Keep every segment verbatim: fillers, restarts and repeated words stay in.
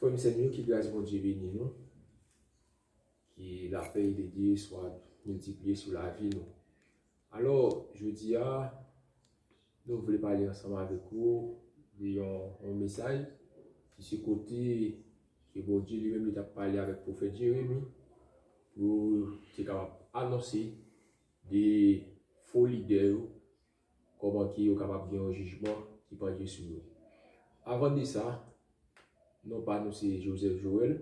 Frè m, sè m yo, ke gras Bondye beni nou, ke lapè de Dye swa miltipliye sou lavi nou. Alò, jodi a, nou vle pale ansanm avèk ou de yon, yon mesaj ki se kote ke Bondye li menm li t ap pale avèk pwofèt Jeremi pou te kapab anonse de fo lidè yo, kòman ke yo kapab gen yon jijman ki pandye sou yo. Avan de sa, non pa nou se Joseph Joël,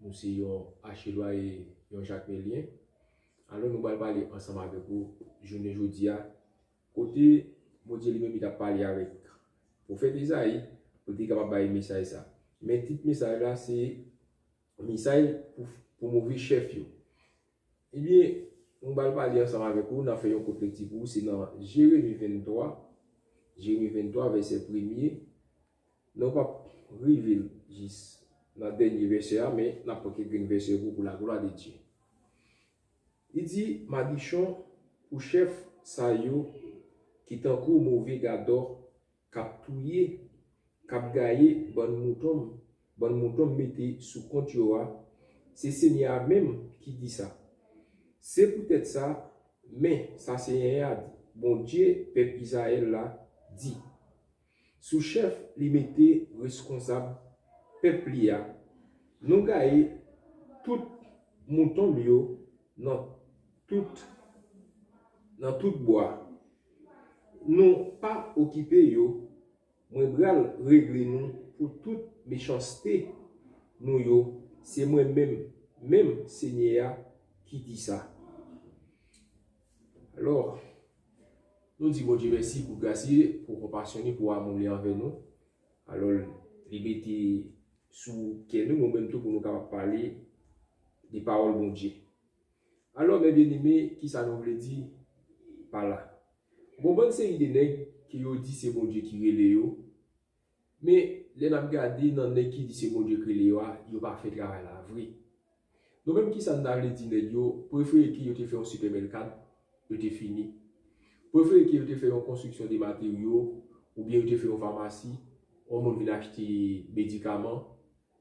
nou se yon Achelwa e yon Jakmelyen. Alò, nou pral pale ansanm avèk ou jounen jodi a, kote Bondye li menm li t ap pale avèk pwofèt Ezayi pou te kapab bay mesaj sa. Men tit mesaj la se mesaj pou, pou move chèf yo. Ebyen, nou pral pale ansanm avèk ou, n ap fè yon kout lekti pou ou, se nan Jeremi venntwa, Jeremi venntwa, vèsè premye. Nou p ap rive l jis nan dènye vèsè a, men n ap pran kèk grenn vèsè pou, pou laglwa de Dye. Li di, madichon pou chèf sa yo ki tankou move gadò k ap touye, k ap gaye bann mouton m, bann mouton m mete sou kont yo a, se Senyè a menm ki di sa. Se poutèt sa, men sa Senyè a, Bondye pèp Izrayèl la, di, sou chèf li mete reskonsab pèp li a, nou gaye tout mouton m yo nan tout, nan tout bwa. Nou pa okipe yo, mwen pral regle nou pou tout mechanste nou yo, se mwen menm, menm Senyè a ki di sa. Alò, nou di Bondye mèsi pou gras li, pou konpasyon li, pou amou li anvè nou. Alò, li mete sou kè nou, nou menm tou, pou nou kapab pale de pawòl Bondye. Alò, men byeneme, kisa nou vle di pa la? Gon bann seri de nèg ke yo di se Bondye ki rele yo, men lè n ap gade nan nèg ki di se Bondye ki rele yo a, yo pa fè travay la vre. Nou menm, kisa n ta vle di nèg yo? Prefere ke yo te fè yon sipèmèkad, yo te fini. Prefere ke yo te fè yon konstriksyon de materyo, oubyen yo te fè yon famasi, yon moun vin achte medikaman,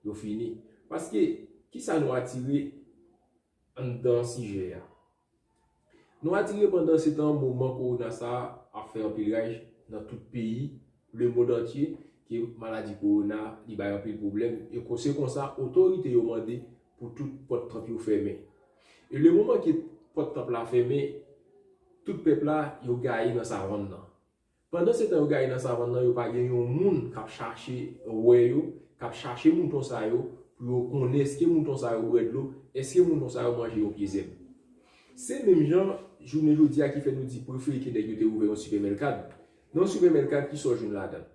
yo fini. Paske, kisa nou atire anndan sijè a? Nou atire pandan se tan moman kowona sa a ap fè anpil raj nan tout peyi, lemonn antye, ke maladi kowona li bay anpil pwoblèm, e ko-, se konsa otorite yo mande pou tout pòt tanp yo fèmen. E lemoman ke pòt tanp la fèmen, tout pèp la yo gaye nan savann nan. Pandan se tan yo gaye nan savann nan, yo pa gen yon moun k ap chache wè yo, k ap chache mouton sa yo, pou yo konnen èske mouton sa yo bwè dlo, èske mouton sa yo manje yon pye zèb. Se menm jan, jounen jodi a ki fè nou di prefere ke nèg yo te ouvè yon sipèmèkad. Nan yon sipèmèkad, kisa w jwenn ladan l?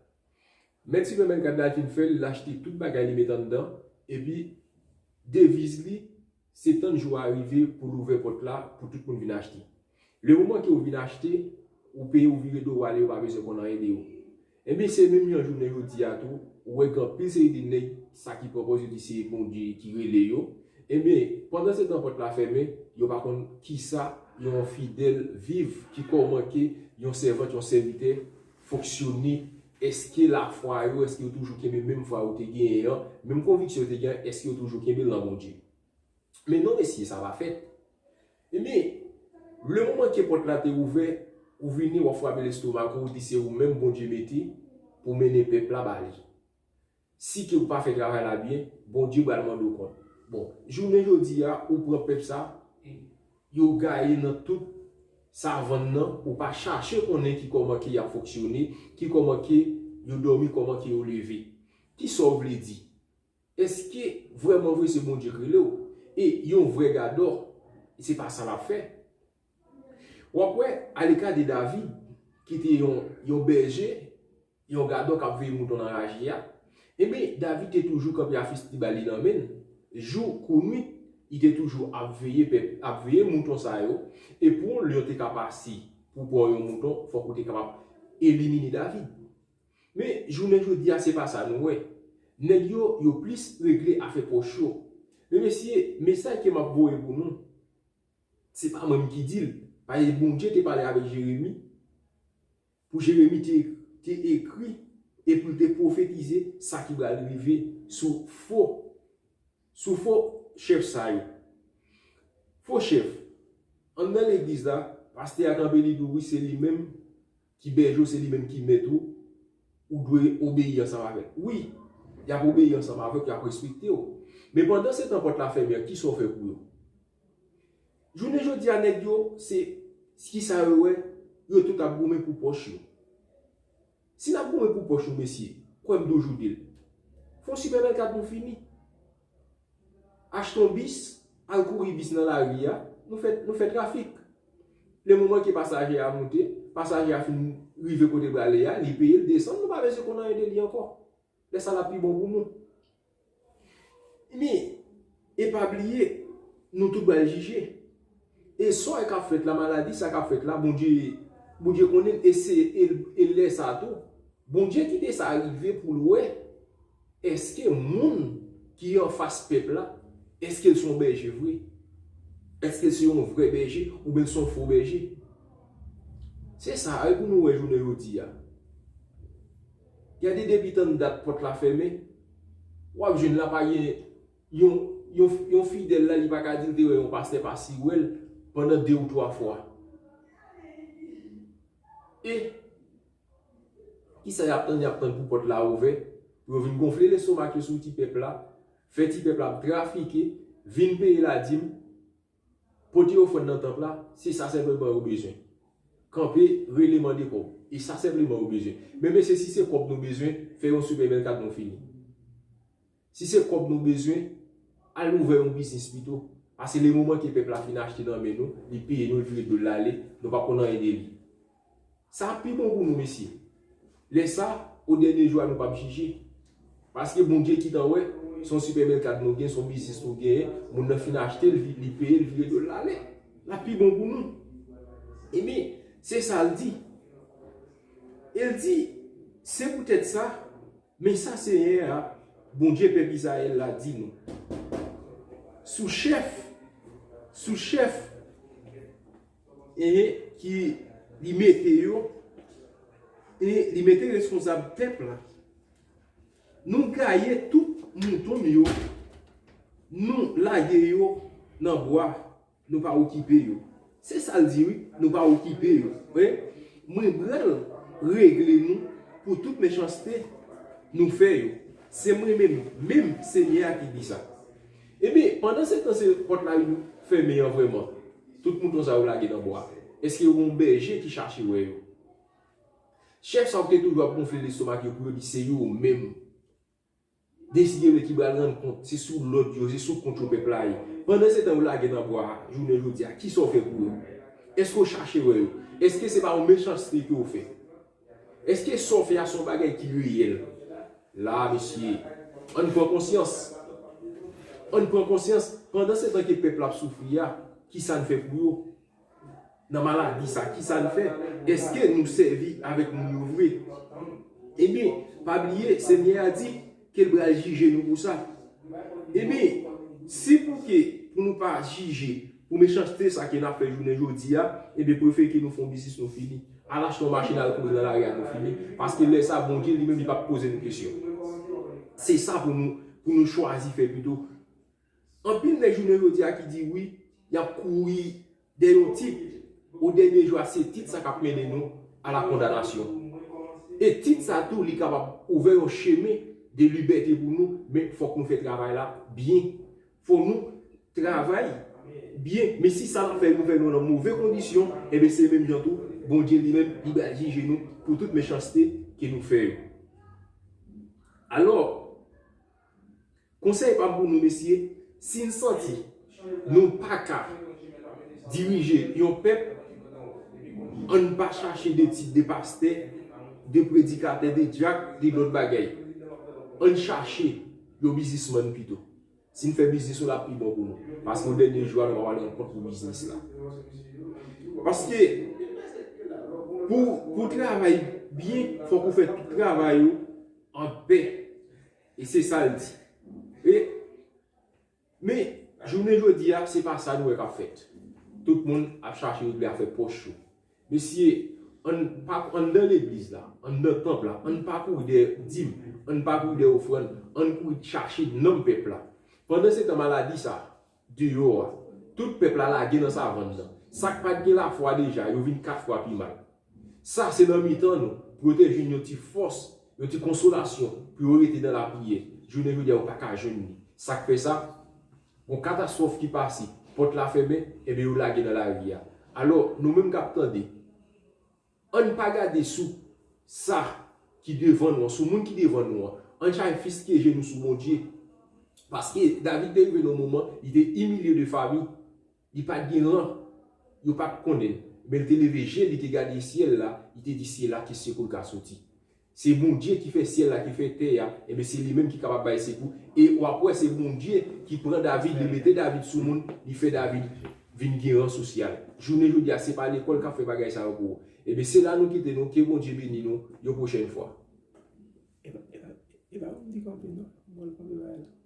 Mèt sipèmèkad la fin fè l, l achte tout bagay li met anndan, epi deviz li, se tann jou a rive pou l ouvè pòt la pou tout moun vin achte. Lemoman ke w vin achte, ou peye, ou vire do w ale, yo pa bezwen konn anyen de ou. Ebyen, se menm jan jounen jodi a tou, ou wè gen anpil seri de nèg, sa ki pran pòz yo di se Bondye ki rele yo. Ebyen, pandan se tan pòt la fèmen, yo pa konn kisa yon fidèl viv, ki kòman ke yon sèvant, yon sèvitè fonksyone, èske lafwa yo, èske yo toujou kenbe menm fwa yo te genyen an, menm konviksyon yo te genyen an, èske yo toujou kenbe l nan Bondye? Men non, mesye, sa pa fèt. Ebyen, lemoman ke pòt la te ouvè, ou vini, w ap frape lestomak ou, ou di se ou menm Bondye mete pou mennen pèp la ba li. Si ke ou pa fè travay la byen, Bondye pral mande w kont. Bon, jounen jodi a, ou pran pèp sa, yo gaye nan tout savann nan, ou pa chache konnen ki kòman ke y ap fonksyone, ki kòman ke yo dòmi, kòman ke yo leve. Kisa w vle di? Èske vrèman vre se Bondye k rele w? E yon vrè gadò, se pa sa l ap fè. W ap wè, aleka de David, ki te yon, yon bèje, yon gadò k ap veye mouton nan raje a, ebyen, David te toujou kanpe a fistibal li nan men l. Jou kou nwit, li te toujou ap veye pèp, ap veye mouton sa yo. E pou yon lyon te ka pase, pou pran yon mouton, fòk ou te kapab elimine David. Men, jounen jodi a, se pa sa nou wè. Nèg yo, yo plis regle afè pòch yo. Men mesye, mesaj ke m ap voye pou nou, se pa mwen menm ki di l. Paske Bondye te pale avèk Jeremi, pou Jeremi te, te ekri epi l te pwofetize sa ki pral rive sou fo, sou fo chèf sa yo. Fo chèf, anndan legliz la, pastè a kanpe li di w wi se li menm ki bèje w, se li menm ki mèt ou, ou dwe obeyi ansanm avè l. Wi, y ap obeyi ansanm avè w, y ap respekte w. Men pandan se tan pòt la fèmen an, kisa w fè pou yo? Jounen jodi a nèg yo, se kisa yo wè? Yo tout ap goumen pou pòch yo. Si n ap goumen pou pòch nou mesye, kwè m toujou di l, fon sipèmèkat nou fini. Achte yon bis, al kouri bis nan lari a, nou fè, nou fè trafik. Le moman ke pasaje a monte, pasaje a fin rive kote l prale a, li peye, l desann, nou pa bezwen konn anyen de li ankò. Lè sa l ap pi bon pou nou. Men, e pa bliye, nou tout pral jije. E sò k ap fèt la, maladi sa k ap fèt la, Bondye, Bondye konnen l, e se, e, e lè sa tou, Bondye kite sa rive pou l wè, èske moun ki anfas pèp la, èske l se yon bèje vre? Èske l se yon vrè bèje oubyen l se yon fo bèje? Se sa, e pou nou wè jounen jodi a. Gade depi tann dat pòt la fèmen, w ap jwenn la pa gen yon, yon, yon fidèl la, li pa ka di l te wè yon pastè pa siwèl pandan de ou twa fwa. E kisa y ap tann? Y ap tann pou pòt la ouvè, pou yo vin gonfle lestomak yo sou ti pèp la, fè ti pèp la ap trafike, vin peye ladim, pote ofrann nan tanp la, se sa senpleman yo bezwen. Kanpe, rele mande kòb. E sa senpleman yo bezwen. Men mesye, si se kòb nou bezwen, fè yon sipèmèkat nou fini. Si se kòb nou bezwen, al ouvè yon biznis pito. Paske le moman ke pèp la fin achte nan men nou, li peye nou, li vire do l l ale, nou p ap konn anyen de li. Sa ap pi bon pou nou, mesye. Lè sa, o dènye jou a, nou p ap jije. Paske Bondye ki tan wè, se yon sipèmèkat nou gen, se yon biznis nou genyen, moun nan fin achte l, li peye l, vire do l l ale. L ap pi bon pou nou. Ebyen, se sa l di. E l di, se poutèt sa, men sa Senyè a, Bondye pèp Izrayèl la, di nou, sou chèf, sou chèf, e ki li mete yo, e li mete responsab pèp la. Nou gaye tout mouton m yo, nou lage yo nan bwa, nou pa okipe yo. Se sa l di wi, nou pa okipe yo. Wi. Mwen pral regle nou pou tout mechanste nou fè yo. Se mwen menm, menm Senyè a ki di sa. Ebyen, pandan se tan se pòt la fèmen an vrèman, tout mouton sa yo lage nan bwa. Èske yon bèje ki chache wè yo? Chèf sa yo ki te toujou ap gonfle lestomak yo pou yo di se yo menm. Deside yo ki pral rann kont, se sou lòd yo, se sou kont yo pèp la ye. Pandan se tan yo lage nan bwa a, jounen jodi a, kisa w fè pou yo? Èske w chache wè yo? Èske se pa yon mechanste ke w fè? Èske sa w fè a se yon bagay ki reyèl? La, mesye, ann pran konsyans. Ann pran konsyans. Pandan se tan ke pèp la ap soufri a, kisa n fè pou yo? Nan maladi sa, kisa n fè? Èske nou sèvi avèk moun yo vre? Ebyen, pa bliye, Senyè a di ke l pral jije nou pou sa. Ebyen, si pou ke, pou nou pa jije pou mechanste sa ke n ap fè jounen jodi a, ebyen, prefere ke nou fè yon biznis nou fini. Al achte yon machin, al kouri nan lari a nou fini. Paske lè sa, Bondye li menm, li p ap poze nou kesyon. Se sa pou nou, pou nou chwazi fè pito. Anpil nèg jounen jodi a ki di wi, y ap kouri dèyè yon tit, o dènye jou a, se tit sa k ap mennen nou a la kondanasyon. E tit sa tou, li kapab ouvè yon chemen de libète pou nou, men fòk nou fè travay la byen. Fòk nou travay byen. Men si sa n ap fè, nou fè nou nan move kondisyon, ebyen se menm jan tou, Bondye li menm, li pral jije nou pou tout mechanste ke nou fè yo. Alò, konsèy pa m pou nou, mesye, si n santi nou pa ka dirije yon pèp, ann pa chache de tit de pastè, de predikatè, de dyak, de lòt bagay. Ann chache yon biznismann pito. Si n fè biznis nou, l ap pi bon pou nou. Paske o dènye jou a, nou pa pral rann kont pou biznis la. Paske pou, pou travay byen, fòk ou fè tout travay ou an pè. E se sa l di. E, men, jounen jodi a, se pa sa nou wè k ap fèt. Tout moun ap chache regle afè pòch yo. Mesye, Ann pa anndan legliz la, anndan tanp la, ann pa kouri dèyè dim, ann pa kouri dèyè ofrann, ann kouri chache nanm pèp la. Pandan se tan maladi sa, deyò a, tout pèp la lage nan savann nan. Sa k pa t gen lafwa deja, yo vin kat fwa pi mal. Sa se nan mitan nou, pou yo te jwenn yon ti fòs, yon ti konsolasyon, pou yo rete nan lapriyè. Jounen jodi a, yo pa ka jwenn li. Sa k fè sa? Gon katastwòf ki pase, pòt la fèmen, enben yo lage nan lari a. Alò, nou menm k ap tande, ann pa gade sou sa ki devan nou an, sou moun ki devan nou an. Ann chache fiske je nou sou Bondye. Paske David te rive nan yon moman, li te imilye de fami, li pa t gen ran, yo pa t konnen l. Men li te leve je, li te gade syèl la, li te di syèl la ki se pou l ka soti. Se Bondye ki fè syèl la, ki fè tè a, enben se li menm ki kapab bay sekou. E w ap wè se Bondye ki pran David, li mete David sou moun, li fè David vin gen ran sosyal. Jounen jodi a, se pa lekòl k ap fè bagay sa yo pou ou. Enben se la nou kite nou, ke Bondye beni nou yon pwochèn fwa. E pa, e pa, e pa pou m di kanpe non, mwen kanpe bagay la.